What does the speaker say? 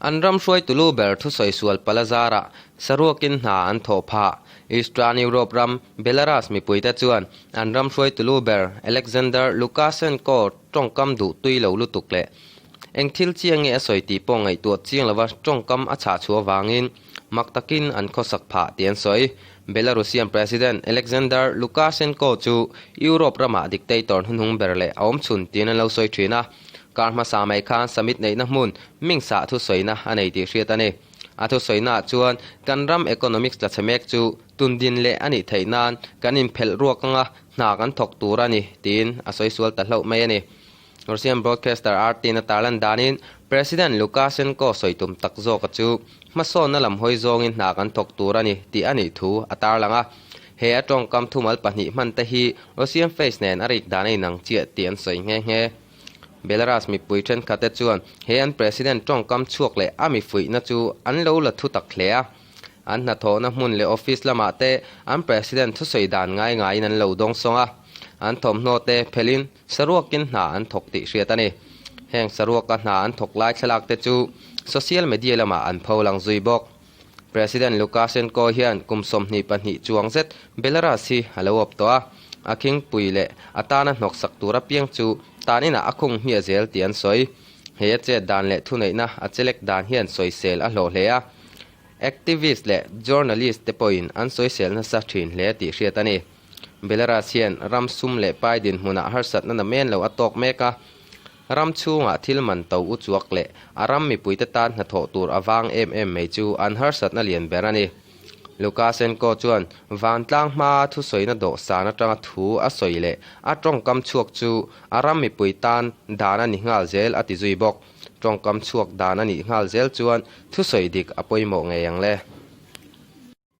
An ram hruaitu lu ber thusawi sual pala zarah saruakin hna an thawh phah. Eastern Europe ram Belarus mipuite chuan an ram hruaitu lu ber Alexander Lukashenko tawngkam duh tui lo lutuk leh eng thil chiang nge a sawi tih pawh ngaihtuah chiang lova tawngkam a chhah chhuah avangin mak takin an khawsak phah tih an sawi. Belarusian President Alexander Lukashenko chu Europe ramah dictator hnuhnung ber leh a awmchhun tiin an lo sawi thin a. Kar hmasa mai khan summit neihna hmun Mingsa thusawina a nei tih hriat a ni. A thusawinaah chuan kan ram economics tla chhe mek chu tundin leh a nih theih nan kan inphelh ruak anga hna kan thawk tur a ni tiin a sawi sual ta hlauh mai a ni. Russian broadcaster RT-in a tarlan danin President Lukashenko sawi tum tak zawka chu hmasawnna lam hawi zawngin hna kan thawk tur a ni tih a nih thu a tarlang a. He a tawngkam thumal pahnih hman te hi Russian face nen a rik dan a inang chiah tih an sawi nghe nghe. Belarus mipui thenkhatte chuan he an president tawngkam chhuak leh a mi fuihna chu an lo la thu tak hle a. An hnathawhna hmun leh office lamah te an president thusawi dan ngai ngaiin an lo dawng sawng a. An thawmhnaw te phelhin saruakin hna an thawk tih hriat a ni. Heng saruaka hna an thawk lai thlalak te chu social media lamah an pho lang zui bawk. President Lukashenko hian kum 22 chuang zet Belarus hi a lo awp tawh a, a khingpui leh a tana hnawksak tur apiang chu tan inah a khung hmiah zel tih an sawi. He a chet dan leh thuneihna a chelek dan hian sawisel a hlawh hle a, activist leh journalist te pawhin an sawisel nasa thin hle tih hriat a ni. Belarus hian ram sum leh pai dinhmunah harsatna namen lo a tawk mek a, Ram chhungah thil man to u chuak leh a ram mipuite tan hnathawh tur a vang em em mai chu an harsatna lian ber a ni. Lukashenko chuan vantlang hmaa thusawina dawhsan atanga thu a sawi leh a tawngkam chhuak chu a ram mipui tan dan a ni nghal zel a ti zui bawk. Tawngkam chhuak dan a nih nghal zel chuan thusawi dik a pawimawh ngei ang le.